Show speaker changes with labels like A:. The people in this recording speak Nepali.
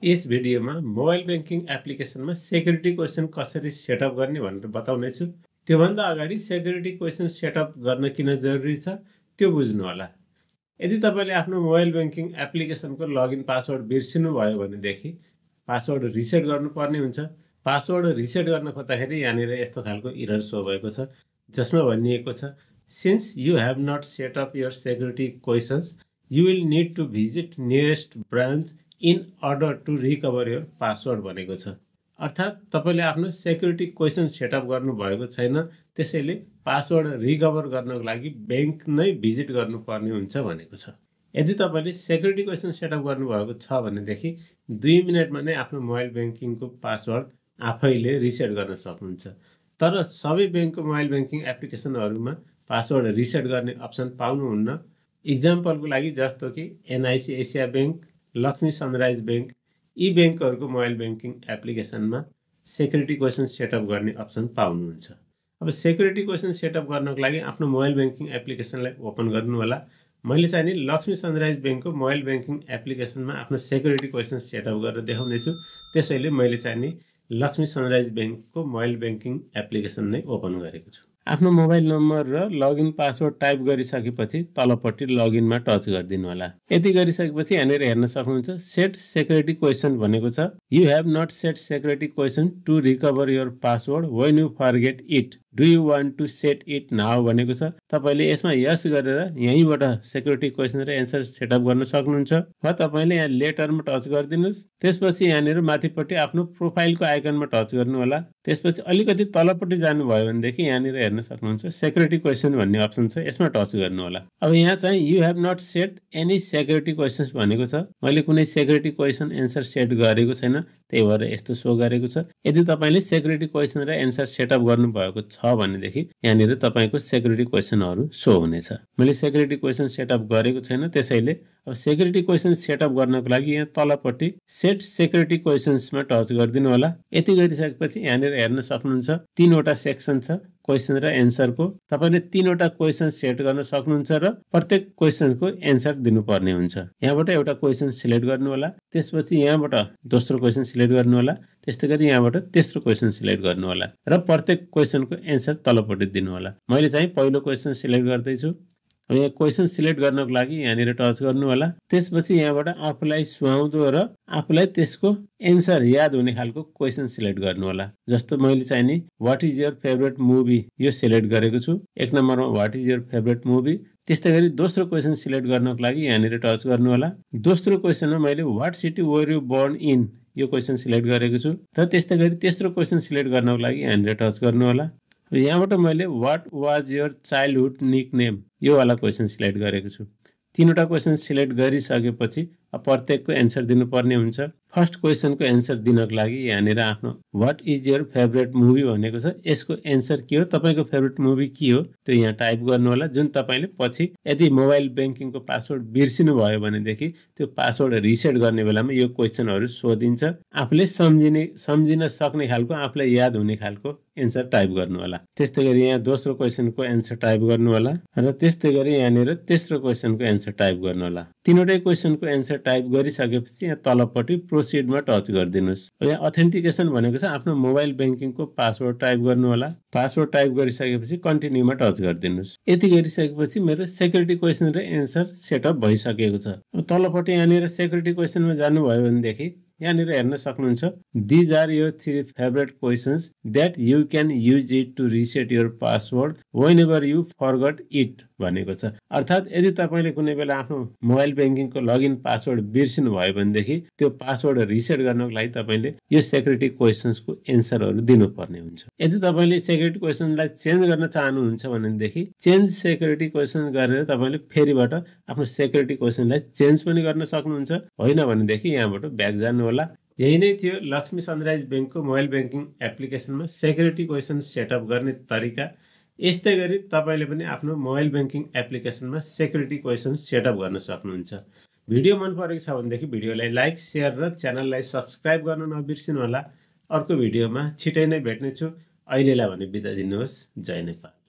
A: यस भिडियोमा मोबाइल ब्याङ्किङ एप्लिकेसनमा सेक्युरिटी क्वेसन कसरी सेटअप गर्ने भनेर बताउने छु। त्योभन्दा अगाडि सेक्युरिटी क्वेसन सेटअप गर्न किन जरुरी छ त्यो बुझ्नु होला। यदि तपाईले आफ्नो मोबाइल ब्याङ्किङ एप्लिकेसनको लगइन पासवर्ड बिर्सिनु भयो भनेदेखि पासवर्ड रिसेट गर्नुपर्ने हुन्छ। पासवर्ड रिसेट गर्न खोज्दाखेरि यहाँनिर यस्तो खालको एरर सो भएको छ जसमा भनिएको छ since you have not set up your security questions you will need to visit nearest branch in order to recover your password भनेको छ। अर्थात् तपाईले आफ्नो सेक्युरिटी क्वेसन सेटअप गर्नु भएको छैन, त्यसैले पासवर्ड रिकभर गर्नको लागि बैंक नै भिजिट गर्नुपर्ने हुन्छ भनेको छ। यदि तपाईले सेक्युरिटी क्वेसन सेटअप गर्नुभएको छ भनेदेखि 2 मिनेटमा नै आफ्नो मोबाइल ब्याङ्किङको पासवर्ड आफैले रिसेट गर्न सक्नुहुन्छ। तर सबै बैंकको मोबाइल ब्याङ्किङ एप्लिकेसनहरुमा पासवर्ड रिसेट गर्ने अप्सन पाउनुहुन्न। एक्जाम्पलको लागि जस्तो कि NIC Asia Bank, Laxmi Sunrise Bank, यी बैंकहरुको मोबाइल ब्याङ्किङ एप्लिकेसनमा सेक्युरिटी क्वेसन सेटअप गर्ने अप्सन पाउनुहुन्छ। अब सेक्युरिटी क्वेसन सेटअप गर्नको लागि आफ्नो मोबाइल ब्याङ्किङ एप्लिकेसनलाई ओपन गर्नु होला। मैले चाहिँ नि लक्ष्मी सनराइज बैंकको मोबाइल ब्याङ्किङ एप्लिकेसनमा आफ्नो सेक्युरिटी क्वेसन सेटअप गरेर देखाउने छु। त्यसैले मैले चाहिँ नि लक्ष्मी सनराइज बैंकको मोबाइल ब्याङ्किङ एप्लिकेसन नै ओपन गरेको छु। आफ्नो मोबाइल नम्बर र लगइन पासवर्ड टाइप गरिसकेपछि तलपट्टि लगइनमा टच गरिदिनु होला। यति गरिसकेपछि यहाँनिर हेर्न सक्नुहुन्छ सेट सेक्युरिटी क्वेसन भनेको छ। You have not set security question to recover your password when you forget it, do you want to set it now भनेको छ। तपाईले यसमा यस गरेर यहीँबाट सेक्युरिटी क्वेसन र एन्सर सेटअप गर्न सक्नुहुन्छ। वा तपाईले यहाँ लेटरमा टच गरिदिनुस्। त्यसपछि यहाँनिर माथिपट्टि आफ्नो प्रोफाइलको आइकनमा टच गर्नु होला। त्यसपछि अलिकति तलपट्टि जानुभयो भनेदेखि यहाँनिर हेर्न सक्नुहुन्छ सेक्युरिटी क्वेसन भन्ने अप्सन छ, यसमा टच गर्नु होला। अब यहाँ चाहिँ you have not set any security questions भनेको छ। मैले कुनै सेक्युरिटी क्वेसन एन्सर सेट गरेको छैन, त्यही भएर यस्तो सो गरेको छ। यदि तपाईले सेक्युरिटी क्वेसन र एन्सर सेटअप गर्नु भएको छ भनेदेखि यहाँनिर तपाईको सेक्युरिटी क्वेसनहरु सो हुनेछ। मैले सेक्युरिटी क्वेसन सेटअप गरेको छैन, त्यसैले अब सेक्युरिटी क्वेसन सेटअप गर्नको लागि यहाँ तलपट्टि सेट सेक्युरिटी क्वेसन्समा टच गरिदिनु होला। यति गरिसकेपछि यहाँनिर हेर्न सक्नुहुन्छ 3 वटा सेक्सन छ क्वेसन र एन्सरको। तपाईले 3 वटा क्वेसन सेट गर्न सक्नुहुन्छ र प्रत्येक क्वेसनको एन्सर दिनुपर्ने हुन्छ। यहाँबाट एउटा क्वेसन सिलेक्ट गर्नु होला, त्यसपछि यहाँबाट दोस्रो क्वेसन सिलेक्ट गर्नु होला, त्यस्तै गरी यहाँबाट तेस्रो क्वेसन सिलेक्ट गर्नु होला र प्रत्येक क्वेसनको एन्सर तलपट्टि दिनु होला। मैले चाहिँ पहिलो क्वेसन सिलेक्ट गर्दै छु। अब यहाँ क्वेसन सिलेक्ट गर्नको लागि यहाँनिर टच गर्नु होला। त्यसपछि यहाँबाट आफूलाई सुहाउँदो र आफूलाई त्यसको एन्सर याद हुने खालको क्वेसन सिलेक्ट गर्नु होला। जस्तो मैले चाहिँ नि what is your favourite movie यो सिलेक्ट गरेको छु। 1 नम्बरमा what is your favourite movie. त्यस्तै गरी दोस्रो क्वेसन सिलेक्ट गर्नको लागि यहाँनिर टच गर्नु होला। दोस्रो क्वेसनमा मैले what city were you born in यो क्वेसन सिलेक्ट गरेको छु र त्यस्तै गरी तेस्रो क्वेसन सिलेक्ट गर्नको लागि यहाँनिर टच गर्नु होला। यहाँबाट मैले what was your childhood nickname यो वाला क्वेसन सिलेक्ट गरेको छु। 3 वटा क्वेसन सिलेक्ट गरिसकेपछि प्रत्येकको एन्सर दिनुपर्ने हुन्छ। फर्स्ट क्वेसनको एन्सर दिनको लागि यहाँनिर आफ्नो what is your favourite movie भनेको छ, यसको एन्सर के हो, तपाईको फेभरेट मुभी के हो त्यो यहाँ टाइप गर्नु होला। जुन तपाईले पछि यदि मोबाइल ब्याङ्किङको पासवर्ड बिर्सिनु भयो भनेदेखि त्यो पासवर्ड रिसेट गर्ने बेलामा यो क्वेसनहरु सोधिन्छ। आफूले सम्झिन सक्ने खालको, आफूलाई याद हुने खालको एन्सर टाइप गर्नु होला। त्यस्तै गरी यहाँ दोस्रो क्वेसनको एन्सर टाइप गर्नु होला र त्यस्तै गरी यहाँनिर तेस्रो क्वेसनको एन्सर टाइप गर्नु होला। 3 वटै क्वेसनको एन्सर टाइप गरिसकेपछि यहाँ तलपट्टि प्रोसिडमा टच गरिदिनुस्। यहाँ अथेन्टिकेसन भनेको छ आफ्नो मोबाइल ब्याङ्किङको पासवर्ड टाइप गर्नु होला। पासवर्ड टाइप गरिसकेपछि कन्टिन्यूमा टच गरिदिनुस्। यति गरिसकेपछि मेरो सेक्युरिटी क्वेसन र एन्सर सेटअप भइसकेको छ। तलपट्टि यहाँनिर सेक्युरिटी क्वेसनमा जानुभयो भनेदेखि यहाँनिर हेर्न सक्नुहुन्छ these are your 3 favourite questions that you can use it to reset your password whenever you forget it भनेको छ। अर्थात् यदि तपाईले कुनै बेला आफ्नो मोबाइल ब्याङ्किङको लगइन पासवर्ड बिर्सिनु भयो भनेदेखि त्यो पासवर्ड रिसेट गर्नको लागि तपाईले यो सेक्युरिटी क्वेसन्सको एन्सरहरु दिनुपर्ने हुन्छ। यदि तपाईले सेक्युरिटी क्वेसनलाई चेन्ज गर्न चाहनुहुन्छ भनेदेखि चेन्ज सेक्युरिटी क्वेसन गरेर तपाईले फेरिबाट आफ्नो सेक्युरिटी क्वेसनलाई चेन्ज पनि गर्न सक्नुहुन्छ। होइन भनेदेखि यहाँबाट ब्याक जानु होला। यही नै थियो लक्ष्मी सनराइज बैंकको मोबाइल ब्याङ्किङ एप्लिकेसनमा सेक्युरिटी क्वेसन सेटअप गर्ने तरिका। यस्तै गरी तपाईले पनि आफ्नो मोबाइल ब्याङ्किङ एप्लिकेसनमा सेक्युरिटी क्वेसन सेटअप गर्न सक्नुहुन्छ। भिडियो मन परेको छ भनेदेखि भिडियोलाई लाइक, शेयर र च्यानललाई सब्स्क्राइब गर्न नबिर्सिनु होला। अर्को भिडियोमा छिटै नै भेट्ने छु। अहिलेलाई भने बिदा दिनुहोस्। जय नेपाल।